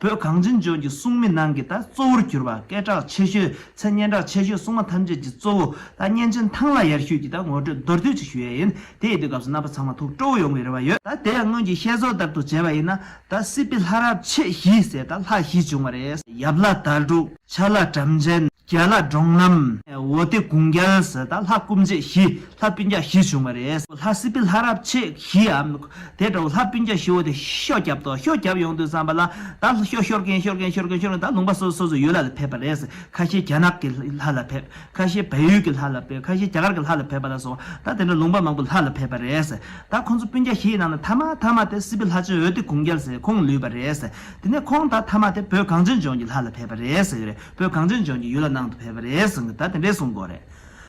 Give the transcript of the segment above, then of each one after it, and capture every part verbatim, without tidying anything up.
བོད་གངས་ཅན་ལྗོངས་ཀྱི་སྲུང་མའི་ནང་གི་ད་གཙོ་བོར་གྱུར་པ། སྐད་གྲགས་ཆེ་ཤོས། མཚན་སྙན་གྲགས་ཆེ་ཤོས་སྲུང་མ་ཐམས་ཅད་ཀྱི་གཙོ་བོ། ད་གཉན་ཆེན་ཐང་ལྷ་ཡར་ཞུས་ཀྱི་ད་ངོ་སྤྲོད་མདོར་བསྡུས་ཅིག་ཞུ་ཡས་ཡིན། དེ་ཡིན་དུས་སྐབས་སུ་རྣམ་པ་ཚང་མ་ཐུགས་སྤྲོ་བོ་ཡོང་བའི་རེ་བ་ཡོད། ད་དེ་ཡང་སྔོན་གྱི་བཤད་སྲོལ་ལྟར་དུ་བྱས་པ་ཡིན་ན། ད་སྲིད་པའི་ལྷ་རབས་ཆེ་བཞི་ཟེར་ད་ལྷ་བཞི་བྱུང་བ་རེད། ཡབ་ལྷ་དྭགས་འབྲུག་བྱ་ལྷ་སྒྲ་གཅན། རྒྱ་ལྷ་འབྲོང་རྣམ། འོ་དེ་གུང་རྒྱལ་ཟེར་ད་ལྷ་སྐུ་མཆེད་བཞི། ལྷ་སྤུན་ཀྱག་བཞི་བྱུང་བ་རེད། ལྷ་སྲིད་པའི་ལྷ་རབས་ཆེ་བཞིའམ། དེ་འདྲ་བོ་ལྷ་སྤུན་ཀྱག་བཞི་བོ་དེ་ཤོ་རྒྱབ་ཏོ། ཤོ་རྒྱབ་ཡོང་དུས་ཙམ་པ་ལ། ད་ཤོ་ཤོར་གིན་ཤོར་གིན་ཤོར་གིན་ཤོར་གིན་ད་ལུང་པ་སོ་སོ་སོ་སོའི་ཡུལ་ལ་ལ་ཕེབས་པ་རེད། ཁ་ཤས་རྒྱ་ནག་གི་ལྷ་ལ་ཕེབས། ཁ་ཤས་བལ་ཡུལ་གྱི་ལྷ་ལ་ཕེབས། ཁ་ཤས་རྒྱ་གར་གྱི་ལྷ་ལ་ཕེབས་པ་ལ་སོགས། ད་དེ་འདྲ་ལུང་པ་མང་པོ་ལྷ་ལ་ཕེབས་པ་རེད། ད་ཁོང་ཚོ་སྤུན་ཀྱག་བཞིའི་ནང་ནས་ཐ་མ་ཐ་མ་དེ་སྲིད་པའི་ལྷ་ཆེན་འོད་ལྡེ་གུང་རྒྱལ་ཟེར་ཁོང་ལུས་པ་རེད། དེ་ནས་ཁོང་ད་ཐ་མ་དེ་བོད་གངས་ཅན་ལྗོངས་ཀྱི་ལྷ་ལ་ཕེབས་པ་རེད་ཟེར་གྱི་རེད། བོད་གངས་ཅན་ལྗོངས་ཀྱི་ཡུལ་ལྷ་ནང་དུ་ཕེབས་པ་རེད་ཟེར་གྱི་ད་དེ་འདྲས་གསུང་གི་ཡོད་རེད།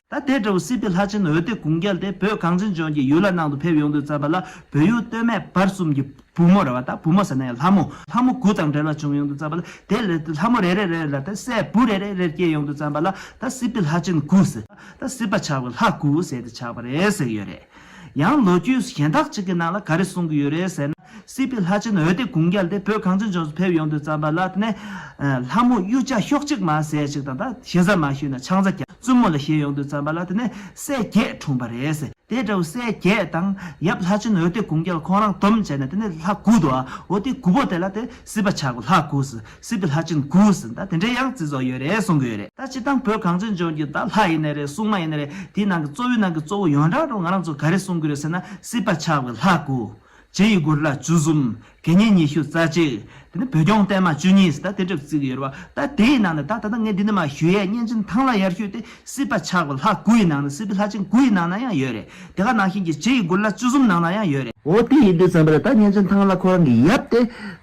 ད་དེ་འདྲ་བོ་སྲིད་པའི་ལྷ་ཆེན་འོད་ལྡེ་གུང་རྒྱལ་དེ་བོད་གངས་ཅན་ལྗོངས་ཀྱི་ཡུལ་ལྷ་ནང་དུ་ཕེབས་ཡོང་དུས་ཙམ་པ་ལ། བོད་ཡུལ་སྟོད་སྨད་བར་གསུམ་གྱི་བུ་མོ་རེད་བ། ད་བུ་མོ་ཟེར་ན་ཡང་ལྷ་མོ། ལྷ་མོ་དགུ་དང་འབྲེལ་བ་བྱུང་ཡོང་དུས་ཙམ་པ་ལ། དེ་ལ་ལྷ་མོ་རེ་རེ་རེ་ལ་ད་སྲས་བུ་རེ་རེ་རེ་སྐྱེས་ཡོང་དུས་ཙམ་པ་ལ། ད་སྲིད་པའི་ལྷ་ཆེན་དགུ་ཟེར། ད་སྲིད་པ་ཆགས་པའི་ལྷ་དགུ་ཟེར་ཏེ་ཆགས་པ་རེད་ཟེར་གྱི་ཡོད་རེད། ཡང་ལོ་རྒྱུས་གཞན་དག་ཅིག་གི་ནང་ལ་ག་རེ་གསུང་གི་ཡོད་རེད་ཟེར་ན། སྲིད་པའི་ལྷ་ཆེན་འོད་ལྡེ་གུང་རྒྱལ་དེ་བོད་གངས་ཅན་ལྗོངས་སུ་ཕེབས་ཡོང་དུས་ཙམ་པ་ལ། དེ་ནས་ལྷ་མོ་གཡུ་བྱ་ཤོག་གཅིག་མ་ཟེར་ཅིག་དང་། ད་ཞེ་ས་མ་ཞུས་ན་ཆང་ས་བརྒྱབ། བཙུན་མོ་ལ་བཞེས་ཡོང་དུས་ཙམ་པ་ལ། དེ་ནས་སྲས་བརྒྱད་འཁྲུངས་པ་རེད་ཟེར། དེ་འདྲ་བོ་སྲས་བརྒྱད་དང་ཡབ་ལྷ་ཆེན་འོད་ལྡེ་གུང་རྒྱལ་ཁོང་རང་བསྡོམས་བྱས་ན་དེ་ནས་ལྷ་དགུ་འདུག་ཨ། འོ་དེ་དགུ་པོ་དེ་ལ་དེ་སྲིད་པ་ཆགས་པའི་ལྷ་དགུ་ཟེར། སྲིད་པའི་ལྷ་ཆེན་དགུ་ཟེར། ད་དེ་འདྲའི་ཡང་རྩི་ཚོ་ཡོད་རེད་གསུང་གི་ཡོད་རེད། ད་སྤྱིར་བཏང་བོད་གངས་ཅན་ལྗོངས་ཀྱི་ད་ལྷ་ཡིན་ནའི་རེད། སྲུང་མ་ཡིན་ནའི་རེད། དེའི་ནང་གི་གཙོ་བོའི་ནང་གི་གཙོ་བོ་ཡོངས་གྲགས་རུ་ང་རང་ཚོ་ག་རེ་གསུང་གི་རེད་ཟེར་ན། སྲིད་པ་ཆགས་པའི་ལྷ་དགུ། རྗེ་ཡི་མགུར་ལྷ་བཅུ་གསུམ། དགེ་བསྙེན་ཉི་ཤུ་རྩ་གཅིག། དེ་ནས་བོད་སྐྱོང་བརྟན་མ་བཅུ་གཉིས་ཟེར། ད་དེ་འདྲ་བརྩི་གི་ཡོད་རེད་བ། ད་དེའི་ནང་ནས་ད་ད་ལྟ་ངས་འདི་ནས་མར་ཞུ་ཡས་གཉན་ཆེན་ཐང་ལྷ་ཡར་ཞུས་དེ་སྲིད་པ་ཆགས་པའི་ལྷ་དགུ་ཡི་ནང་ནས། སྲིད་པའི་ལྷ་ཆེན་དགུ་ཡི་ནང་ན་ཡང་ཡོད་རེད། དེ་ག་ནང་བཞིན་གྱི་རྗེ་ཡི་མགུར་ལྷ་བཅུ་གསུམ་ནང་ན་ཡང་ཡོད་རེད། འོ་དེ་ཡིན་དུས་ཙམ་པ་ལ་ད་གཉན་ཆེན་ཐང་ལྷ་ཁོ་རང་གི་ཡབ་དེ་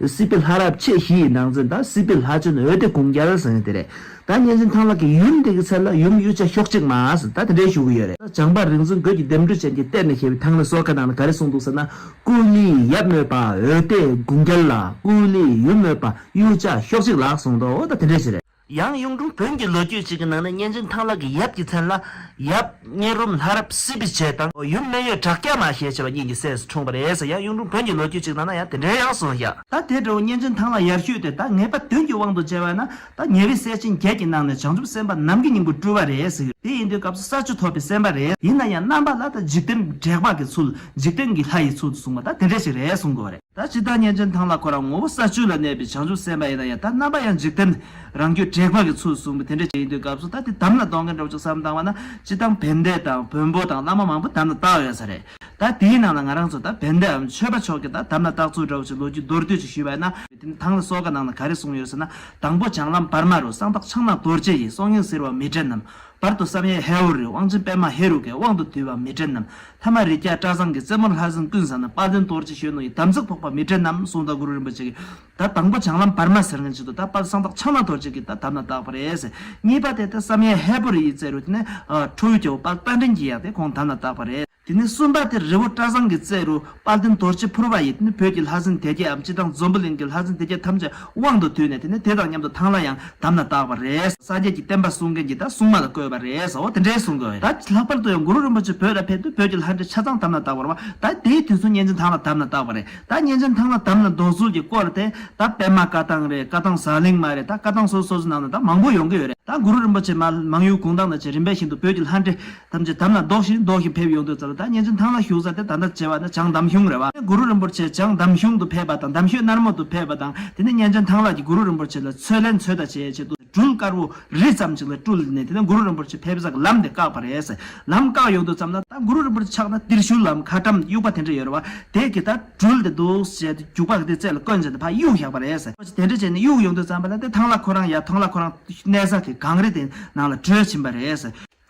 སྲིད་པའི་ལྷ་རབས་ཆེ་བཞི་ཡི་ནང་ཚན་ད་སྲིད་པའི་ལྷ་ཆེན་འོད་ལྡེ་གུང་རྒྱལ་ཟེར་མཁན་དེ་རེད། ད་གཉན་ཆེན་ཐང་ལྷ་གི་ཡུམ་དེ་གི་ཚད་ལ་ཡུམ་གཡུ་བྱ་ཤོག་གཅིག་མ་ཟེར་ད་དེ་འདྲའི་ཞུ་གི་ཡོད་རེད། ད་བྱམས་པ་རིག་འཛིན་རྒོད་ཀྱི་ལྡེམ་འཕྲུ་ཅན་གྱི་གཏེར་ནས་བཞེས་པའི་ཐང་ལྷ་གསོལ་ཁ་ནང་ན་ག་རེ་གསུངས་འདུག་ཟེར་ན། སྐུ་ལུས་ཡབ་སྨོས་པ་འོད་ལྡེ་གུང་རྒྱལ་ལ། སྐུ་ལུས་ཡུམ་སྨོས་པ་གཡུ་བྱ་ཤོག་གཅིག་ལགས་གསུངས་འདུག་འོ་ད་དེ་འདྲའི་ཞིག་རེད། ཡང་གཡུང་དྲུང་བོན་གྱི་ལོ་རྒྱུས་ཅིག་གི་ནང་ནས་གཉན་ཆེན་ཐང་ལྷ་གི་ཡབ་ཀྱི་མཚན་ལ་ཡབ་གཉན་རུམ་ལྷ་རབས་སྲིད་པའི་བྱེད་དང་ཡུམ་སྨན་ཡོས་བྲག་སྐྱ་མ་ཞེས་བྱ་བ་གཉིས་ཀྱི་སྲས་སུ་འཁྲུངས་པ་རེད་ཟེར། ཡང་གཡུང་དྲུང་བོན་གྱི་ལོ་རྒྱུས་ཅིག་ནང་ན་ཡང་དེ་འདྲའི་ཡང་གསུངས་ཡ། ད་དེ་འདྲ་བོ་གཉན་ཆེན་ཐང་ལྷ་ཡར་ཞུས་དེ་ད་ངེས་པ་དོན་གྱི་དབང་དུ་བྱས་པ་ན། ད་ཉེ་བའི་སྲས་ཆེན་བརྒྱད་ཀྱི་ནང་ནས་བྱང་ཆུབ་སེམས་དཔའ་ནམ་མཁའི་སྙིང་པོ་སྤྲུལ་པ་རེད་ཟེར། དེ་ཡིན་དུས་སྐབས་སུ་ས་བཅུ་ཐོབ་པའི་སེམས་དཔའ་རེད། ཡིན་ན་ཡང་རྣམ་པ་ལ་ད་འཇིག་རྟེན་དྲེགས་པ་གི་ཚུལ། འཇིག་རྟེན་གྱི་ལྷ་ཡི་ཚུལ་དུ་གསུངས་པ་ད་དེ་འདྲ་ཞིག་རེད་གསུང་དགོས་པ་རེད། ད་ཇི་ལྟར་གཉན་ཆེན་ཐང་ལྷ་ཁོ་རང་ངོ་བོ་ས་བཅུ་ལ་གནས་པའི་བྱང་ཆུབ་སེམས་དཔའ་ཡིན་ན་ཡང་། ད་རྣམ་པ་ཡང་འཇིག་རྟེན་རང་རྒྱུད་དྲེགས་པ་གི་ཚུལ་དུ་གསུངས་པ་དེ་འདྲ་ཞིག་ཡིན་དུས་སྐབས་སུ། ད་དེ་དམ་ལ་གཏོང་མཁན་འདྲ་བོ་ཅིག་བསམ་བཏང་བ་ན། སྤྱིར་བཏང་བན་དེ་དང་བོན་པོ་དང་བླ་མ་མང་པོ་དམ་ལ་བཏགས་ཡོད་ས་རེད། ད་དེའི་ནང་ལ་ང་རང་ཚོ་ད་བན་དེའམ་ཆོས་པ་ཕྱོགས་ཀྱི་ད་དམ་ལ་བཏགས་ཚུལ་འདྲ་བོ་ཅིག་ལོ་རྒྱུས་མདོར་བསྡུས་ཅིག་ཞུས་པ་ཡིན་ན། དེ་ནི་ཐང་ལྷ་གསོལ་ཁ་ནང་ན་ག་རེ་གསུངས་ཡོད་ཟེར་ན། དང་པོ་བྱང་ལམ་བར་མ་རུ། གསང་བདག་ཕྱག་ན་རྡོ་རྗེ་ཡིས། སྲོག་སྙིང་གཟིར་བ་མི་དྲན་ནམ། བར་དུ་བསམ་ཡས་ཧས་པོ་རི། དབང་ཆེན་པདྨ་ཧེ་རུ་ཀའི། དབང་དུ་བསྡུས་པ་མི་དྲན་ནམ། ཐ་མ་རི་རྒྱལ་བཀྲ་བཟང་གི། རྩེ་མོར་ལྷ་སྲིན་ཀུན་བཟང་ནི། དཔལ་ལྡན་རྡོ་རྗེ་གཞོན་ནུ་ཡི། དམ་ཚིག་ཕོག་པ་མི་དྲན་ནམ་གསུངས། ད་གུ་རུ་རིན་པོ་ཆེ་གིས་ད་དང་པོ་བྱང་ལམ་བར་མ་ཟེར་མཁན་ཅིག་འདུག་ད་དཔལ་གསང་བདག་ཕྱག་ན་རྡོ་རྗེ་གིས་ད་དམ་ལ་བཏགས་པ་རེད་ཟེར། གཉིས་པ་དེ་ད་བསམ་ཡས་ཧས་པོ་རི་ཡི་རྩེ་རུ། དེ་ནས་ཁྲོ་བོའི་རྒྱལ་པོ་དཔལ་དཔལ་ལྡན་གྱིས་ཡང་དེ་ཁོང་དམ་ལ་བཏགས་པ་རེད། དེ་ནས་གསུམ་པ་དེ་རི་བོ་བཀྲ་བཟང་གི་རྩེ་རུ་དཔལ་ལྡན་རྡོ་རྗེ་ཕུར་པ་ཡིས་དེ་ནས་བོད་ཀྱི་ལྷ་སྲིན་སྡེ་བརྒྱད་འམ་སྤྱིར་བཏང་འཛམ་བུ་གླིང་གི་ལྷ་སྲིན་སྡེ་བརྒྱད་ཐམས་ཅད་དབང་དུ་བསྡུས་ནས། དེ་ནས་དེ་དང་མཉམ་དུ་ཐང་ལྷ་ཡང་དམ་ལ་བཏགས་པ་རེད། སངས་རྒྱས་ཀྱི་བསྟན་པ་སྲུང་མཁན་གྱི་ད་སྲུང་མ་ལ་བསྐོས་པ་རེད་ཟེར། འོ་དེ་འདྲའི་གསུང་གི་ཡོད་རེད། ད་ལྷག་པར་དུ་ཡང་གུ་རུ་རིན་པོ་ཆེ་བོད་ལ་ཕེབས་དུས་བོད་ཀྱི་ལྷ་འདྲེ་ཆ་ཚང་དམ་ལ་བཏགས་པ་རེད་བ། ད་དེའི་དུས་སུ་གཉན་ཆེན་ཐང་ལྷ་དམ་ལ་བཏགས་པ་རེད། ད་གཉན་ཆེན་ཐང་ལྷ་དམ་ལ་འདོགས་ཚུལ་གྱི་སྐོར་དེ་ད་པདྨ་བཀའ་ཐང་རེད། བཀའ་ཐང་ཟངས་གླིང་མ་རེད། ད་བཀའ་ཐང་སོ་སོ་སོ་ནང་ན་ད་མང་པོ་ཡོང་གི་ཡོད་རེད། ད་གུ་རུ་རིན་པོ་ཆེ་མ་མང་ཡུལ་གུང་ཐང་ན་བྱས་རིམ་པ་བཞིན་དུ་བོད་ཀྱི་ལྷ་འདྲེ་ཐམས་ཅད་དམ་ལ་འདོགས་ཤིང་འདོགས་ཤིང་ཕེབས་ཡོང་དུས་ཙམ་ལ། ད་གཉན་ཆེན་ཐང་ལྷ་བཞུགས་ས་དེ་ད་ལྟ་བྱས་པ་ན་བྱང་འདམ་གཞུང་རེད་བ། གུ་རུ་རིན་པོ་ཆེ་བྱང་འདམ་གཞུང་དུ་ཕེབས་པ་དང་། འདམ་ཤོད་སྣར་མོ་དུ་ཕེབས་པ་དང་། དེ་ནས་གཉན་ཆེན་ཐང་ལྷ་གིས་གུ་རུ་རིན་པོ་ཆེ་ལ་ཚོད་ལན་ཚོད་ལྟ་བྱེད་ཆེད་དུ་སྦྲུལ་དཀར་པོ་རི་ཙམ་ཅིག་ལ་སྤྲུལ་ནས། དེ་ནས་གུ་རུ་རིན་པོ་ཆེ་ཕེབས་ས་གི་ལམ་དེ་བཀག་པ་རེད། ལམ་བཀག་ཡོང་དུས་ཙམ་ལ་ད་གུ་རུ་རིན་པོ་ཆེ་ཆགས་ན་ཏིར་ཤུལ་ལམ་ཁ་ཊྭཱཾ་དབྱུག་པ་དེ་འདྲ་ཡོད་རེད་བ། དེ་གིས་ད་སྦྲུལ་དེ་འདུག་བྱས་ཏེ་རྒྱུག་པ་དེ་རྩེ་ལ་བསྐོན་བྱས་ཏེ་ཕར་གཡུག་བཞག་པ་རེད། དེ་འདྲ་བྱས་ནས་གཡུག་ཡོང་དུས་ཙམ་པ་ལ་དེ་ཐང་ལྷ་ཁོ་རང་ཡར་ཐང་ལྷ་ཁོ་རང་གནས་ས་གི་གངས་རི་དེ་ནང་ལ་བྲོས་ཕྱིན་པ་རེད།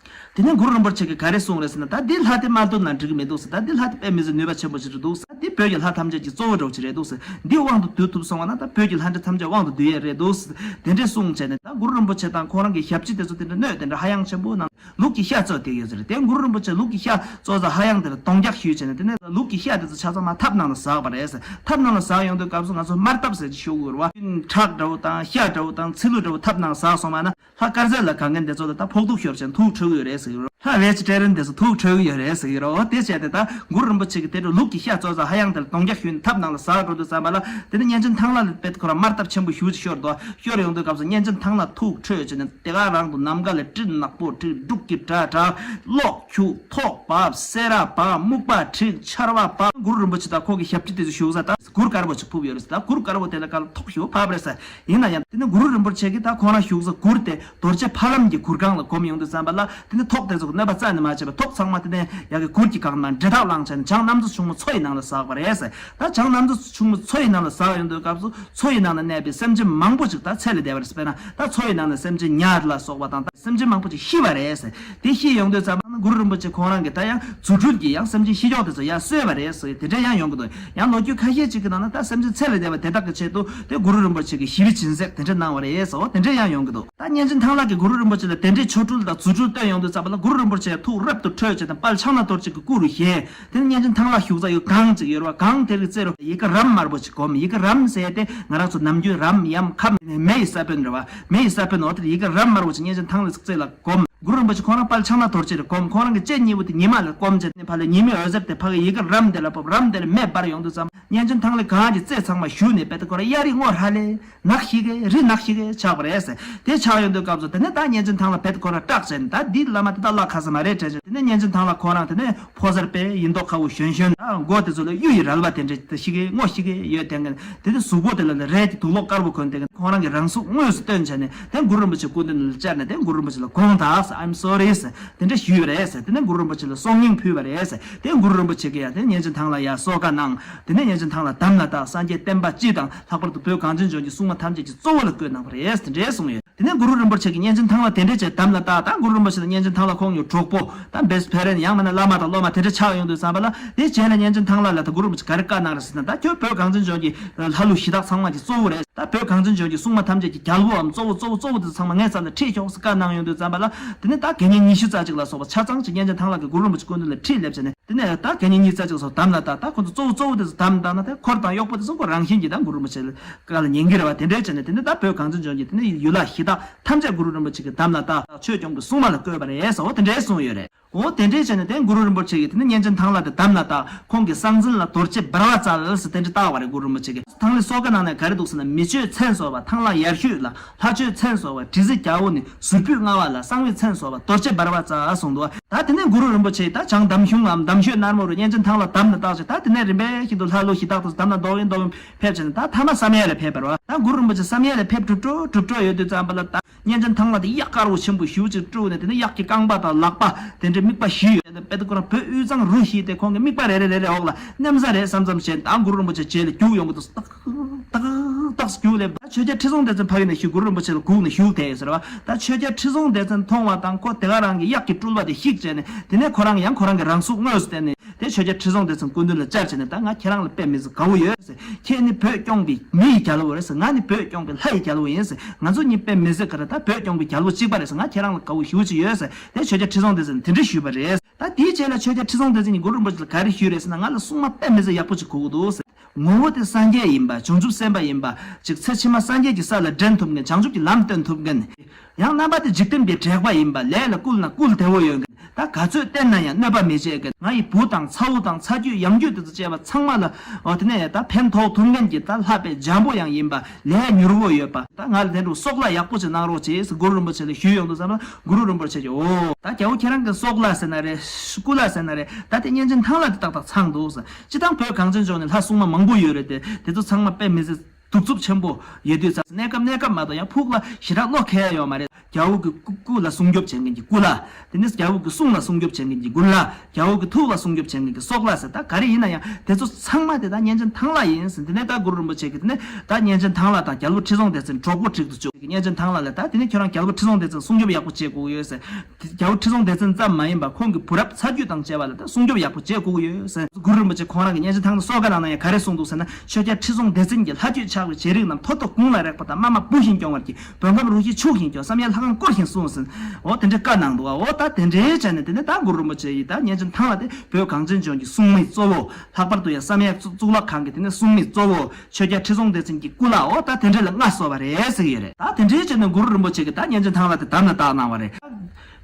དེ་ནས་གུ་རུ་རིན་པོ་ཆེ་གིས་ག་རེ་གསུངས་རེད་ཟེར་ན། ད་འདི་ལྷ་དེ་མ་བཏུལ་ན་འགྲིག་གི་མི་འདུག་ཟེར། ད་འདི་ལྷ་དེ་དཔེ་མི་སྲིད་ནུས་པ་ཆེན་པོ་ཞིག་རེད་འདུག་ཟེར། འདི་བོད་ཀྱི་ལྷ་ཐམས་ཅད་ཀྱི་གཙོ་བོ་འདྲ་བོ་ཞིག་རེད་འདུག་ཟེར། འདི་དབང་དུ་བསྡུ་ཐུབ་སོང་བ་ན་ད་བོད་ཀྱི་ལྷ་འདྲེ་ཐམས་ཅད་དབང་དུ་བསྡུ་ཡས་རེད་འདུག་ཟེར། དེ་འདྲས་གསུངས་བྱས་ནས། ད་གུ་རུ་རིན་པོ་ཆེ་དང་ཁོང་རང་གི་ཞབས་ཕྱི་དེ་ཚོ་དེ་འདྲ་སྣོད་དེ་འདྲ་ཧ་ཡང་ཆེན་པོ་གནང་། ལུག་གི་ཤ་བཙོས་བསྡད་ཡོད་ཟེར། དེ་གུ་རུ་རིན་པོ་ཆེ་ལུག་གི་ཤ་བཙོས་ཙང་ཧ་ཡང་དེ་ལ་གདོང་རྒྱག་ཞུས་བྱས་ནས། དེ་ནས་ལུག་གི་ཤ་དེ་ཚོ་ཆ་ཚང་མ་ཐབ་ནང་ལ་ཟགས་པ་རེད་ཟེར། ཐབ་ནང་ལ་ཟགས་ཡོང་དུས་སྐབས་སུ་ང་ཚོ་དམར་ཐབ་ཟེར་གྱི་ཤོག་གུ་རེད་བ། ཁྲག་འདྲ་བོ་དང་ཤ་འདྲ་བོ་དང་ཚིལ་ལུ་འདྲ་བོ་ཐབ་ནང་ཟགས་སོང་བ་ན། ལྷ་དཀར་ཟས་ལ་དགའ་མཁན་དེ་ཚོ་ལ་ད་ཕོག་ཐུག་ཤོར་བྱས་ཐུག་འཕྲོད་ཀྱི་ཡོད་རེད་ཟེར་གྱི་རེད། ལྷ་བེ་ཇི་ཊེ་རི་ཡན་དེ་ཚོ་ཐུགས་ཁྲོ་གི་ཡོད་རེད་ཟེར་གྱི་རེད། འོ་དེ་བྱས་ཏེ་ད་གུ་རུ་རིན་པོ་ཆེ་གི་དེ་འདྲ་ལུག་གི་ཤ་བཙོས་ཙང་ཧ་ཡང་དེ་ལ་གདོང་རྒྱག་ཞུས་ནས་ཐབ་ནང་ལ་ཟག་འགྲོ་དུས་ཙམ་པ་ལ། དེ་ནས་གཉན་ཆེན་ཐང་ལྷ་ལ་དཔེ་ཁོ་རང་དམར་ཐབ་ཆེན་པོ་ཞེ་པོ་ཅིག་ཤོར་འདུག་ཤོར་ཡོང་དུས་སྐབས་སུ་གཉན་ཆེན་ཐང་ལྷ་ཐུགས་ཁྲོས་བྱས་ནས་དེ་ག་རང་དུ་ནམ་མཁའ་ལ་སྤྲིན་ནག་པོ་འཁྲིགས། འབྲུག་གི་སྒྲ་གྲགས། གློག་འཁྱུག་ཐོག་བབས། སེ་ར་བབས། སྨུག་པ་འཁྲིགས། ཆར་པ་བབས། གུ་རུ་རིན་པོ་ཆེ་དང་ཁོང་གི་ཞབས་ཕྱི་དེ་ཚོ་བཞུགས་ས་ད་གུར་དཀར་པོ་ཅིག་ཕུབ་ཡོད་རེད་ཟེར། ད་གུར་དཀར་པོ་དེ་ལ་ག་ལ་ཐོག་ཞེ་པོ་བབས་རེད་ཟེར། ཡིན་ན་ཡང་དེ་ནས་གུ་རུ་རིན་པོ་ཆེ་གིས་ད་ཁོང་རང་བཞུགས་ས་གུར་དེ་རྡོ་རྗེ་ཕ་ལམ་གྱི་གུར་ཁང་ལ་བསྒོམས་ཡོང་དུས་ཙམ་པ་ལ། དེ་ནས་ཐོག་དེ་ཚོ་གི་གནོད་པ་རྩ་ནས་མ་བྱས་པ། ཐོག་ཚང་མ་དེ་ནས་ཡ་གི་གུར་གྱི་སྒང་ནས་འདྲེད་ཐག་བླངས་བྱས་ནས་བྱང་གནམ་མཚོ་ཕྱུག་མོ་མཚོ་ཡི་ནང་ལ་ཟགས་པ་རེད་ཟེར། ད་བྱང་གནམ་མཚོ་ཕྱུག་མོ་མཚོ་ཡི་ནང་ལ་ཟགས་ཡོང་དུས་སྐབས་སུ་མཚོ་ཡི་ནང་ན་གནས་པའི་སེམས་ཅན་མང་པོ་ཅིག་ད་ཚེ་ལས་འདས་པ་རེད་ཟེར། དཔེར་ན་ད་མཚོ་ཡི་ནང་ན་སེམས་ཅན་ཉ་ལ་སོགས་པ་དང་། ད་སེམས་ཅན་མང་པོ་ཅིག་ཤི་བ་རེད་ཟེར། དེ་ཤི་ཡོང་དུས་ཙམ་པ་ན་གུ་རུ་རིན་པོ་ཆེ་ཁོང་རང་གིས་ད་ཡང་རྫུ་འཕྲུལ་གྱིས་ཡང་སེམས་ཅན་ཤི་མཆོག་དེ་ཚོ་ཡར་གསོས་པ་རེད་ཟེར། དེ་འདྲ་ཡང་ཡོང་གི་འདུག་ཡང་ལོ་རྒྱུས་ཁ་ཤས་ཅིག་གི་ནང་ན་ད་སེམས་ཅན་ཚེ་ལས་འདས་པ་དེ་དག་གི་ཆེད་དུ་དེ་གུ་རུ་རིན་པོ་ཆེ་གིས་ཞི་བའི་སྦྱིན་སྲེག་དེ་འདྲ་གནང་བ་རེད་ཟེར། འོ་དེ་འདྲ་ཡང་ཡོང་གི་འདུག་ད་གཉན་ཆེན་ཐང་ལྷ་གིས་གུ་རུ་རིན་པོ་ཆེ་ལ་དེ་འདྲའི་ཆོ་འཕྲུལ་དང་རྫུ་འཕྲུལ་སྟོན་ཡོང་དུས་ཙམ་པ་ལ་གུ་རུ་རིན་པོ་ཆེ་ཐུགས་རབ་ཏུ་ཁྲོས་བྱས་ནས་དཔལ་ཕྱག་ན་རྡོ་རྗེ་གི་སྐུ་རུ་བཞེངས། དེ་ནས་གཉན་ཆེན་ཐང་ལྷ་བཞུགས་ས་ཡོད་སྒང་ཅིག་ཡོད་རེད་པ། སྒང་དེ་རིགས་རྩེ་རུ་ཡི་གེ་རམ་དམར་པོ་ཅིག་བསྒོམས། ཡི་གེ་རམ་ཟེར་ཏེ་ང་རང་ཚོ་ནམ་རྒྱུན་རམ་ཡམ་ཁ་མེ་ཡི་ས་བོན་རེད་པ། མེ་ཡི་ས་བོན། འོ་དེར་ཡི་གེ་རམ་དམར་པོ་ཅིག་གཉན་ཆེན་ཐང་ལྷའི་རྩེ་ལ་བསྒོམས། གུ་རུ་རིན་པོ་ཆེ་ཁོང་རང་དཔལ་ཕྱག་ན་རྡོ་རྗེ་རེད་བསྒོམས། ཁོང་རང་གི་ལྕེ་གཉིས་པོ་དེ་ཉི་མ་ལ་བསྒོམས་བྱས་ནས་ཕར་ལ་ཉི་མའི་འོད་ཟེར་དེ་ཕ་གི་ཡི་གེ་རམ་དེ་ལ་ཕོབ། རམ་དེ་ལ་མེ་འབར་ཡོང་དུས་ཙམ་གཉན་ཆེན་ཐང་ལྷའི་སྒང་གི་རྩེ་ཚང་མ་ཞུ་ནས་དཔེ་དེ་ཁོ་རང་གཡའ་རི་སྔོ་ཧྲ་ལེ། ནག་ཤི་གེ་རི་ནག་ཤི་གེ་ཆགས་པ་རེད་ཟེར། དེ་ཆགས་ཡོང་དུས་སྐབས་སུ་དེ་ནས་ད་གཉན་ཆེན་ཐང་ལྷ་དཔེ་དེ་ཁོ་རང་སྐྲག་བྱས་ནས། ད་འདི་བླ་མ་དེ་ད་བརླག་ཁ་ས་མ་རེད་དྲན་བྱས། དེ་ནས་གཉན་ཆེན་ཐང་ལྷ་ཁོ་རང་དེ་ནས་ཕོ་གསར་དཔེ་ཡིན་མདོག་ཁ་པོ་གཞོན་གཞོན། ད་མགོ་དེ་ཚོ་ལ་གཡུ་ཡི་རལ་པ་དེ་འདྲ་ཤི་གེ་སྔོ་ཤི་གེ་ཡོད་དེ་ངན། དེ་ནས་གཟུགས་པོ་དེ་ལ་ལ་རས་ཀྱི་དུག་ལོག་དཀར་པོ་གོན་དེ་ངན། ཁོ་རང་གི་རང་གཟུགས་དངོས་སུ་སྟོན་བྱས་ནས། དེ་གུ་རུ་རིན་པོ་ཆེ་སྐུ་མདུན་ལ་བཅར་ནས། དེ་གུ་རུ་རིན་པོ་ཆེ་ལ་དགོངས་དག་ཟེར། I'm sorry ཟེར། དེ་འདྲ་ཞུས་པ་རེད་ཟེར། དེ་ནས་གུ་རུ་རིན་པོ་ཆེ་ལ་གསོག་སྙིང་ཕུལ་བ་རེད་ཟེར། དེ་གུ་རུ་རིན་པོ་ཆེ་གིས་ཡང་དེ་གཉན་ཆེན་ཐང་ལྷ་ཡར་གསོལ་ཁ་གནང་། དེ་ནས་གཉན་ཆེན་ཐང་ལྷ་དམ་ལ་བཏགས། སངས་རྒྱས་བསྟན་པ་སྤྱི་དང་ལྷག་པར་དུ་བོད་གངས་ཅན་ལྗོངས་ཀྱི་སྲུང་མ་ཐམས་ཅད་ཀྱི་གཙོ་བོ་ལ་བསྐོས་གནང་བ་རེད་ཟེར། དེ་འདྲའི་གསུངས་ཡོད། དེ་ནས་གུ་རུ་རིན་པོ་ཆེ་གིས་གཉན་ཆེན་ཐང་ལྷ་དེ་འདྲ་བྱས་དམ་ལ་བཏགས། ད་གུ་རུ་རིན་པོ་ཆེ་དང་གཉན་ཆེན་ཐང་ལྷ་ཁོང་གཉིས་གྲོགས་པོ་ད་best friend ཡང་མིན་ན་བླ་མ་དང་སློབ་མ་དེ་འདྲ་ཆགས་ཡོང་དུས་ཙམ་པ་ལ། དེ་རྗེས་ལ་གཉན་ཆེན་ཐང་ལྷ་ལ་ད་གུ་རུ་རིན་པོ་ཆེ་ག་རེ་བཀའ་གནང་རེད་ཟེར་ན། ད་ཁྱོད་བོད་གངས་ཅན་ལྗོངས་ཀྱི་ལྷ་ཀླུ་གཞི་བདག་ཚང་མ་གི་གཙོ་བོ་རེད། ད་བོད་གངས་ཅན་ལྗོངས་ཀྱི་སྲུང་མ་ཐམས་ཅད་ཀྱི་རྒྱལ་པོའམ་གཙོ་བོ་གཙོ་བོ་གཙོ་བོ་དེ་ཚང་མ་ངའི་རྩ་ལ་ཁྲིད་ཤོག་ཟེར་བཀའ་གནང་ཡོང་དུས་ཙམ་པ་ལ། དེ་ནས་ད་དགེ་བསྙེན་ཉི་ཤུ་རྩ་གཅིག་ལ་སོགས་པ་ཆ་ཚང་ཅིག་གཉན་ཆེན་ཐང་ལྷ་གིས་གུ་རུ་རིན་པོ་ཆེ་སྐུ་མདུན་ལ་ཁྲིད་སླེབས་བྱས་ནས། དེ་ནས་ད་དགེ་བསྙེན་ཉི་ཤུ་རྩ་གཅིག་སོགས་དམ་ལ་བཏགས། ད་ཁོ་ཚོ་གཙོ་བོ་གཙོ་བོ་དེ་ཚོ་དམ་བཏགས་ན། ད་འཁོར་དང་གཡོག་པོ་དེ་ཚོ་ཁོ་རང་བཞིན་གྱིས་ད་གུ་རུ་རིན་པོ་ཆེ་ལ་བཀའ་ལ་ཉན་གྱི་རེད་པ། དེ་འདྲའི་བྱས་ནས་དེ་ནས་ད་བོད་གངས་ཅན་ལྗོངས་ཀྱི་དེ་ནས་ཡུལ་ལྷ་གཞི་བདག་ཐམས་ཅད་གུ་རུ་རིན་པོ་ཆེ་གིས་དམ་ལ་བཏགས། ཆོས་སྐྱོང་གི་སྲུང་མ་ལ་བསྐོས་པ་རེད་ཟེར། འོ་དེ་འདྲའི་གསུངས་ཡོད་རེད། འོ་དེ་འདྲའི་བྱས་ནས་དེ་གུ་རུ་རིན་པོ་ཆེ་གིས་དེ་ནས་གཉན་ཆེན་ཐང་ལྷ་དེ་དམ་ལ་བཏགས། ཁོང་གི་གསང་མཚན་ལ་རྡོ་རྗེ་འབར་བ་སྩལ་ཟེར་དེ་འདྲ་བཏགས་པ་རེད། གུ་རུ་རིན་པོ་ཆེ་གིས། ཐང་ལྷའི་གསོལ་ཁ་གནང་ནས་ག་རེ་འདུག་ཟེར་ན། མི་ཆོས་མཚན་གསོལ་བ་ཐང་ལྷ་ཡར་ཞུད་ལ། ལྷ་ཆོས་མཚན་གསོལ་བ་དྲི་ཟའི་རྒྱལ་པོ་ནི། ཟུར་ཕུད་མངའ་བ་ལ། གསང་བའི་མཚན་གསོལ་བ་རྡོ་རྗེ་འབར་བ་སྩལ་གསུངས་འདུག་ད་དེ་ནས་གུ་རུ་རིན་པོ་ཆེ་ད་བྱང་འདམ་གཞུང་ངམ་འདམ་ཤོད་ནར་མོ་རུ་གཉན་ཆེན་ཐང་ལྷ་དམ་ལ་བཏགས་བྱས། ད་དེ་ནས་རིམ་པས་ཤིན་ཏུ་ལྷ་ཀླུ་གཞི་བདག་དེ་ཚོ་དམ་ལ་འདོགས་ཡིན་འདོགས་ཡིན་ཕེབས་བྱས་ནས། ད་མཐའ་མ་བསམ་ཡས་ལ་ཕེབས་པ་རེད་པ། ད་གུ་རུ་རིན་པོ་ཆེ་བསམ་ཡས་ལ་ཕེབས་གྲུབ་འགྲོ་གྲུབ་འགྲོ་ཡོད་དུས་ཙམ་པ་ལ། ད་གཉན་ཆེན་ཐང་ལྷ་དེ་གཡག་དཀར་པོ་ཆེན་པོ་ཞེ་པོ་ཅིག་དཀྲུགས་ནས། དེ་ནས་གཡག་གི་རྐང་པ་དང་ལག་པ་དེ་འདྲའི་རྨིག་པ་བཞི་ཡོད། དཔེ་དེ་ཁོ་རང་བོད་དབུས་གཙང་རུ་བཞི་དེ་ཁོང་གི་རྨིག་པ་རེ་རེ་རེ་རེ་འོག་ལ་མནན་ས་རེད་བསམ་བསམ་བྱས། ད་གུ་རུ་རིན་པོ་ཆེ་རྗེས་ལ་རྒྱུགས་ཡོང་གི་འདུག་ཏག་ཏག་ཏག་རྒྱུགས་ལས། ད་ཆོས་རྒྱལ་ཁྲི་སྲོང་ལྡེ་བཙན་ཕ་གི་ནས་ཤི་གུ་རུ་རིན་པོ་ཆེ་ལ་སྒུག་ནས་བཞུགས་བསྡད་ཡོད་ཟེར་བ། ད་ཆོས་རྒྱལ་ཁྲི་སྲོང་ལྡེ་བཙན་མཐོང་བ་དང་། ཁོ་དེ་ག་རང་གི་གཡག་གི་སྤྲུལ་པ་དེ་བཤིག་བྱས་ནས། དེ་ནས་ཁོ་རང་ཡང་ཁོ་རང་གི་རང་གཟུགས་དངོས་སུ་བསྟན་ནས། དེ་ཆོས་རྒྱལ་ཁྲི་སྲོང་ལྡེ་བཙན་སྐུ་མདུན་ལ་བཅར་བྱས་ནས། ད་ང་ཁྱེད་རང་ལ་དཔེ་མི་སྲིད་དགའ་བོ་ཡོད་ཟེར། ཁྱེད་ནི་བོད་སྐྱོང་བའི་མི་ཡི་རྒྱལ་པོ་རེད་ཟེར། ང་ནི་བོད་སྐྱོང་བའི་ལྷ་ཡི་རྒྱལ་པོ་ཡིན་ཟེར། ང་ཚོ་གཉིས་དཔེ་མི་སྲིད་ག་རེ། ད་བོད་སྐྱོང་བའི་རྒྱལ་པོ་གཅིག་པ་རེད་ཟེར། ང་ཁྱེད་རང་ལ་དགའ་བོ་ཞེ་པོ་ཅིག་ཡོད་ཟེར། དེ་ཆོས་རྒྱལ་ཁྲི་སྲོང་ལྡེ་བཙན་དེ་འདྲ་ཞུས་པ་རེད། ད་དེའི་རྗེས་ལ་ཆོས་རྒྱལ་ཁྲི་སྲོང་ལྡེ་བཙན་གྱིས་གུ་རུ་རིན་པོ་ཆེ་ལ་ག་རེ་ཞུས་རེད་ཟེར་ན། ང་ལ་སྲུང་མ་དཔེ་མི་སྲིད་ཡག་པོ་ཅིག་དགོས་ཀྱི་འདུག་ཟེར། ངོ་བོ་དེ་སངས་རྒྱས་ཡིན་པ། བྱང་ཆུབ་སེམས་དཔའ་ཡིན་པ་ཅིག་ཚེ་ཕྱི་མ་སངས་རྒྱས་ཀྱི་ས་ལ་འདྲེན་ཐུབ་མཁན། བྱང་ཆུབ་ཀྱི་ལམ་སྟོན་ཐུབ་མཁན། ཡང་རྣམ་པ་དེ་འཇིག་རྟེན་པའི་དྲེགས་པ་ཡིན་པ། ལས་ལ་བསྐུལ་ན་བསྐུལ་བདེ་བོ་ཡོད་མཁན། ད་ག་ཚོད་བསྟེན་ན་ཡང་གནོད་པ་མི་བྱེད་མཁན། ང་ཡི་བུ་དང་ཚ་བོ་དང་ཚ་རྒྱུད་ཡང་རྒྱུད་དེ་ཚོ་བཅས་པ་ཚང་མ་ལ། འོ་དེ་ནས་ད་ཕན་ཐོགས་ཐུབ་མཁན་གྱི་ད་ལྷ་དཔེ་འཇམ་པོ་ཡང་ཡིན་པ། ལས་མྱུར་བོ་ཡོད་པ། ད་ང་ལ་དེ་འདྲ་སྲོག་ལ་ཡག་པོ་ཅིག་གནང་རོགས་བྱེད་ཟེར་གུ་རུ་རིན་པོ་ཆེ་ལ་ཞུས་ཡོང་དུས་ཙམ་ལ། གུ་རུ་རིན་པོ་ཆེ་གིས། འོ་ད་རྒྱལ་པོ་ཁྱེད་རང་གི་སྲོག་ལ་ཟེར་ན་རེད། སྐུ་ལ་ཟེར་ན་རེད། ད་དེ་གཉན་ཆེན་ཐང་ལྷ་དེ་ཏག་ཏག་ཚང་འདུག་ཟེར། སྤྱིར་བཏང་བོད་གངས་ཅན་ལྗོངས་ནས་ལྷ་སྲུང་མ་མང་པོ་ཡོད་རེད་དེ། དེ་ཚོ་ཚང་མ་དཔེ་མི་སྲིད་གདུག་རྩུབ་ཆེན་པོ་ཡོད་དུས་ཙང་། གནས་སྐབས་གནས་སྐབས་མ་གཏོགས་ཡང་ཕུགས་ལ་ཞེ་དྲག་བློ་འཁེལ་ཡ་ཡོད་མ་རེད། རྒྱལ་པོ་གི་སྐུ་སྐུ་ལ་སྲུང་སྐྱོབ་བྱེད་མཁན་གྱི་སྐུ་ལྷ། དེ་ནས་རྒྱལ་པོ་གི་གསུང་ལ་སྲུང་སྐྱོབ་བྱེད་མཁན་གྱི་མགུར་ལྷ། རྒྱལ་པོ་གི་ཐུགས་ལ་སྲུང་སྐྱོབ་བྱེད་མཁན་གྱི་སྲོག་ལྷ་ཟེར། ད་ག་རེ་ཡིན་ན་ཡང་དེ་ཚོ་ཚང་མ་དེ་ད་གཉན་ཆེན་ཐང་ལྷ་ཡིན་ཟེར། དེ་ནས་ད་གུ་རུ་རིན་པོ་ཆེ་གིས་དེ་ནས་ད་གཉན་ཆེན་ཐང་ལྷ་དང་རྒྱལ་པོ་ཁྲི་སྲོང་ལྡེ་བཙན་གྲོགས་པོ་བསྒྲིག་ཏུ་བཅུག་གཉན་ཆེན་ཐང་ལྷ་ལ་ད་དེ་ནས་ཁྱོད་རང་རྒྱལ་པོ་ཁྲི་སྲོང་ལྡེ་བཙན་སྲུང་སྐྱོབ་ཡག་པོ་བྱེད་དགོས་ཀྱི་ཡོད་ཟེར། རྒྱལ་པོ་ཁྲི་སྲོང་ལྡེ་བཙན་ཙམ་མ་ཡིན་པར་ཁོང་གི་བུ་རབས་ཚ་རྒྱུད་དང་བཅས་པ་ལ་ད་སྲུང་སྐྱོབ་ཡག་པོ་བྱེད་དགོས་ཀྱི་ཡོད་ཟེར། གུ་རུ་རིན་པོ་ཆེ་ཁོང་རང་གིས་གཉན་ཆེན་ཐང་ལྷ་གསོལ་ཁ་གནང་ན་ཡང་ག་རེ་གསུངས་འདུག་ཟེར་ན། ཆོས་རྒྱལ་ཁྲི་སྲོང་ལྡེ་བཙན་གྱི་ལྷ་ཁྱོད་ཕྱག་འཚལ་རིགས་རྣམས། ཐོ་ཐོ་དགུང་ལ་རེག་པ་དང་། མ་མ་བུ་བཞིན་སྐྱོང་བར་བགྱི། བོད་ཁམས་རུ་བཞི་ཕྱུག་བཞིན་སྐྱོང་། བསམ་ཡས་ལྷ་ཁང་བསྐོར་བཞིན་སྲུང་ཟེར། འོ་དེ་འདྲའི་བཀའ་གནང་འདུག་འོ་ད་དེ་འདྲའི་བྱས་ནས་དེ་ནས་ད་གུ་རུ་རིན་པོ་ཆེ་ཡིས་ད་གཉན་ཆེན་ཐང་ལྷ་དེ་བོད་གངས་ཅན་ལྗོངས་ཀྱི་སྲུང་མའི་གཙོ་བོ། ལྷག་པར་དུ་ཡང་བསམ་ཡས་གཙུག་གཙུག་ལག་ཁང་གི་དེ་ནས་སྲུང་མའི་གཙོ་བོ། ཆོས་རྒྱལ་ཁྲི་སྲོང་ལྡེ་བཙན་གྱི་སྐུ་ལྷ། འོ་ད་དེ་འདྲ་ལ་མངའ་གསོལ་བ་རེད་ཟེར་གྱི་ཡོད་རེད། ད་དེ་འདྲའི་བྱས་ནས་གུ་རུ་རིན་པོ་ཆེ་གིས་ད་གཉན་ཆེན་ཐང་ལྷ་དེ་དམ་ལ་བཏགས་གནང་བ་རེད།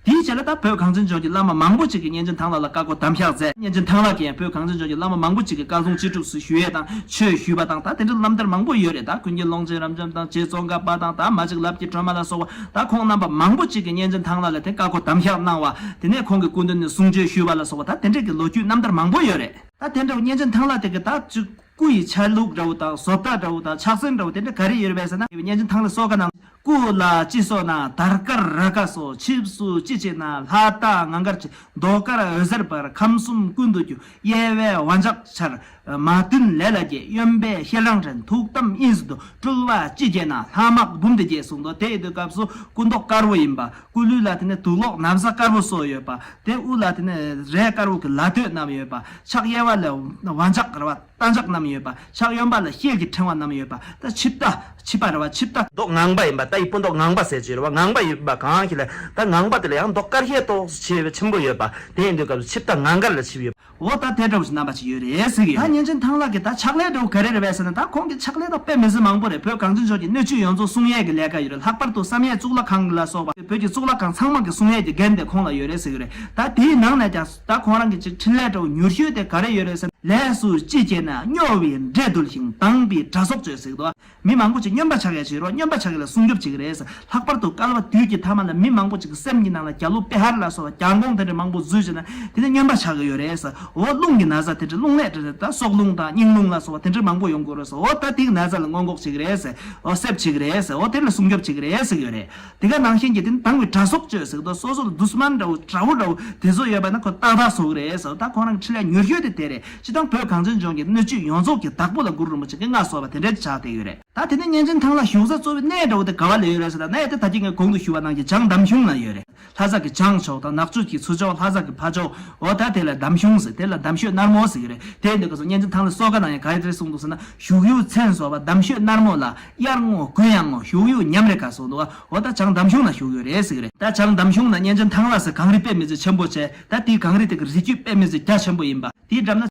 དེའི་རྗེས་ལ་ད་བོད་གངས་ཅན་ལྗོངས་ཀྱི་བླ་མ་མང་པོ་ཅིག་གིས་གཉན་ཆེན་ཐང་ལྷ་ལ་བཀའ་བསྒོ་དམ་བཞག་མཛད། གཉན་ཆེན་ཐང་ལྷ་གིས་ཡང་བོད་གངས་ཅན་ལྗོངས་ཀྱི་བླ་མ་མང་པོ་ཅིག་གི་བཀའ་ལུང་ཅི་སྒྲུབ་སུ་ཞུ་ཡས་དང་ཆོས་ཞུས་པ་དང་། ད་དེ་འདྲའི་རྣམ་ཐར་མང་པོ་ཡོད་རེད། ད་ཀུན་མཁྱེན་ཀློང་ཆེན་རབ་འབྱམས་དང་རྗེ་ཙོང་ཁ་པ་དང་། ད་མ་གཅིག་ལབ་ཀྱི་སྒྲོལ་མ་ལ་སོགས་པ། ད་ཁོང་རྣམ་པ་མང་པོ་ཅིག་གིས་གཉན་ཆེན་ཐང་ལྷ་ལ་དེ་བཀའ་བསྒོ་དམ་བཞག་གནང་བ། དེ་ནས་ཁོང་གི་སྐུ་མདུན་ནས་གསུང་ཆོས་ཞུས་པ་ལ་སོགས་པ། ད་དེ་འདྲའི་གི་ལོ་རྒྱུས་རྣམ་ཐར་མང་པོ་ཡོད་རེད། ད་དེ་འདྲ་བོ་གཉན་ཆེན་ཐང་ལྷ་དེ་གི་ད་ཅིག་སྐུ་ཡི་ཆ་ལུགས་འདྲ་བོ་དང་། བཟོ་ལྟ་འདྲ་བོ་དང་། ཕྱག་མཚན་འདྲ་བོ་དེ་འདྲ་ག་རེ་ཡོད་རེད་པས་ཟེར་ན། གཉན་ཆེན་ཐང་ལྷའི་གསོལ་ཁ་ནང་། སྐུ་ལ་ཅི་གསོལ་ན། དར་དཀར་ར་དཀར་གསོལ། ཆིབས་སུ་ཅི་བྱེད་ན། ལྷ་རྟ་ངང་དཀར་ཆེ། མདོག་དཀར་འོད་ཟེར་འབར། ཁམས་གསུམ་ཀུན་ཏུ་རྒྱུ། དབྱེ་བས་འོད་འཇགས་འཆར། མ་བདུན་ལས་ལ་སྐྱེ། གཡོན་པས་ཤེལ་རང་འདྲེན། ཐུགས་དམ་དབྱིངས་སུ་འདུ། སྤྲུལ་པ་ཅི་བྱེད་ན། ལྷ་དམག་འབུམ་སྡེ་བརྒྱད་གསུངས་འདུག་དེ་ཡིན་དུས་སྐབས་སུ་སྐུ་མདོག་དཀར་པོ་ཡིན་པ། སྐུ་ལུས་ལ་དེ་ནས་དུག་ལོག་ན་བཟའ་དཀར་པོ་གསོལ་ཡོད་པ། དེ་དབུ་ལ་དེ་ནས་རས་དཀར་པོ་གི་ལ་སྟོད་བསྣམས་ཡོད་པ། ཕྱག་གཡས་པ་ལ་འོད་འཇགས་ར་བ། རྟ་འཇགས་བསྣམས་ཡོད་པ། ཕྱག་གཡོན་པ་ལ་ཤེལ་གྱི་ཕྲེང་བ་བསྣམས་ཡོད་པ། ད་ཆིབས་རྟ། ཆིབས་པ་ར་བ། ཆིབས་རྟ། མདོག་ངང་པ་ཡིན་པ། རྟ་ཡི་སྤུ་མདོག་ངང་པ་ཟེར་གྱི་རེད་བ། ངང་པ་ཡིན་པ་གང་ཞིག་ལ། ད་ངང་པ་དེ་ལ་ཡང་མདོག་དཀར་ཤས་ཏོག་ཙམ་ཆེ་བའི་ཆེན་པོ་ཡོད་པ། དེ་ཡིན་དུས་སྐབས་སུ་ཆིབས་རྟ་ངང་དཀར་ལ་ཆིབས་ཡོད་པ། འོ་ད་དེ་འདྲ་བོ་ཞིག་རྣམ་པ་ཅིག་ཡོད་རེད་ཟེར་གྱི་ཡོད། ད་གཉན་ཆེན་ཐང་ལྷ་གི་ད་ཕྱག་ལས་འདྲ་བོ་ག་རེ་རེད་པས་ཟེར་ན། ད་ཁོང་གི་ཕྱག་ལས་ད་དཔེ་མི་སྲིད་མང་པོ་རེད། བོད་གངས་ཅན་ལྗོངས་ཀྱི་སྣོད་བཅུད་ཡོངས་རྫོགས་སྲུང་ཡས་ཀྱི་ལས་ཀ་ཡོད་རེད། ལྷག་པར་དུ་བསམ་ཡས་གཙུག་ལག་ཁང་ལ་སོགས་པ་བོད་ཀྱི་གཙུག་ལག་ཁང་ཚང་མ་གི་སྲུང་ཡས་ཀྱི་འགན་དེ་ཁོང་ལ་ཡོད་རེད་ཟེར་གྱི་རེད། ད་དེའི་ནང་ནས་ཀྱང་ད་ཁོང་རང་གི་ཅིག་འཕྲིན་ལས་འདྲ་བོ་མྱུར་ཤོས་དེ་ག་རེ་ཡོད་རེད་ཟེར་ན། ལས་སུ་ཅི་བྱེད་ན། སྨྱོ་བའི་འདྲེ་འདུལ་ཞིང་། དང་པོའི་དགྲ་སྲོག་གཅོད་ཟེར་གྱི་འདུག་མི་མང་པོ་ཅིག་སྨྱོན་པ་ཆགས་ཡ་ཅིག་ཡོད་རེད་བ། སྨྱོན་པ་ཆགས་ཡ་ལ་སྲུང་སྐྱོབ་བྱེད་ཀྱི་རེད། ལྷག་པར་དུ་བསྐལ་པ་དུས་ཀྱི་མཐའ་མ་ལ་མི་མང་པོ་ཅིག་གི་སེམས་ཀྱི་ནང་ལ་གྱ་ལུ་པེ་ཧར་ལ་སོགས་པ་གྱ་སྒོང་དེ་འདྲ་མང་པོ་འཛུལ་བྱས་ན་དེ་ནི་སྨྱོན་པ་ཆགས་ཀྱི་ཡོད་རེད། འོ་རླུང་གི་ན་ཚ་དེ་འདྲ། རླུང་ནད་དེ་འདྲ། ད་སྲོག་རླུང་དང་སྙིང་རླུང་ལ་སོགས་པ་དེ་འདྲ་མང་པོ་ཡོང་གི་རེད། འོ་ད་དེའི་ན་ཚ་ལ་སྔོན་འགོག་བྱེད་ཀྱི་རེད། འོ་སེབ་བྱེད་ཀྱི་རེད། འོ་དེ་ལ་སྲུང་སྐྱོབ་བྱེད་ཀྱི་རེད་ཟེར་གྱི་ཡོད་རེད། དེ་ག་ནང་བཞིན་གྱི་དེ་ནི་དང་པོའི་དགྲ་སྲོག་གཅོད་ཟེར་གྱི་འདུག་སོ་སོ་ལ་དུས་སྨན་འདྲ་བོ་དགྲ་བོ་འདྲ་བོ་དེ་ཚོ་ཡོད་པ་ན་ཁོ་ཏག་ཏག་གསོ་གི་རེད་ཟེར། ད་ཁོང་རང་གི་འཕྲིན་ལས་མྱུར་ཤོས་དེ་དེ་རེད། སྤྱིར་བཏང་བོད་གངས་ཅན་ལྗོངས་ཀྱི་སྣོད་བཅུད་ཡོངས་རྫོགས་ཀྱི་བདག་པོ་ལ་གུ་རུ་རིན་པོ་ཆེ་གིས་མངའ་གསོལ་བ་དེ་འདྲ་ཅིག་ཆགས་བསྡད་ཡོད་རེད། ད་དེ་ནས་གཉན་ཆེན་ཐང་ལྷ་བཞུགས་ས་གཙོ་བོའི་གནས་འདྲ་བོ་དེ་ག་བ་ལ་ཡོད་རེད་ཟེར་ན། གནས་དེ་ད་ཅི་ངས་གོང་དུ་ཞུས་པ་ནང་བཞིན་བྱང་འདམ་གཞུང་ན་ཡོད་རེད། ལྷ་ས་གི་བྱང་ཕྱོགས་དང་ནག་ཆུ་གི་ཚུར་ཕྱོགས། ལྷ་ས་གི་ཕར་ཕྱོགས། འོ་ད་དེ་ལ་འདམ་གཞུང་ཟེར། དེ་ལ་འདམ་ཤོད་ནར་མོ་ཟེར་གྱི་རེད། དེ་འདི་ག་སོ་གཉན་ཆེན་ཐང་ལྷའི་གསོལ་ཁ་ནང་ཡང་ག་རེ་གསུངས་འདུག་ཟེར་ན། བཞུགས་ཡུལ་མཚན་གསོལ་བ་འདམ་ཤོད་ནར་མོ་ལ། དབྱར་ངོ་དགུན་ཡང་ངོ་བཞུགས་ཡུལ་མཉམ་རེད་ག་གསུངས་འདུག་འོ་ད་བྱང་འདམ་གཞུང་ན་བཞུགས་ཡོད་རེད་ཟེར་གྱི་རེད། ད་བྱང་འདམ་གཞུང་ན་གཉན་ཆེན་ཐང་ལྷ་ཟེར་གངས་རི་དཔེ་མི་སྲིད་ཆེན་པོ་བྱས། ད་དེའི་གངས་རི་དེ་གི་རི་རྒྱུད་དཔེ་མི་སྲིད་རྒྱ་ཆེན་པོ་ཡིན་པ། དེའི་འགྲམ་ན་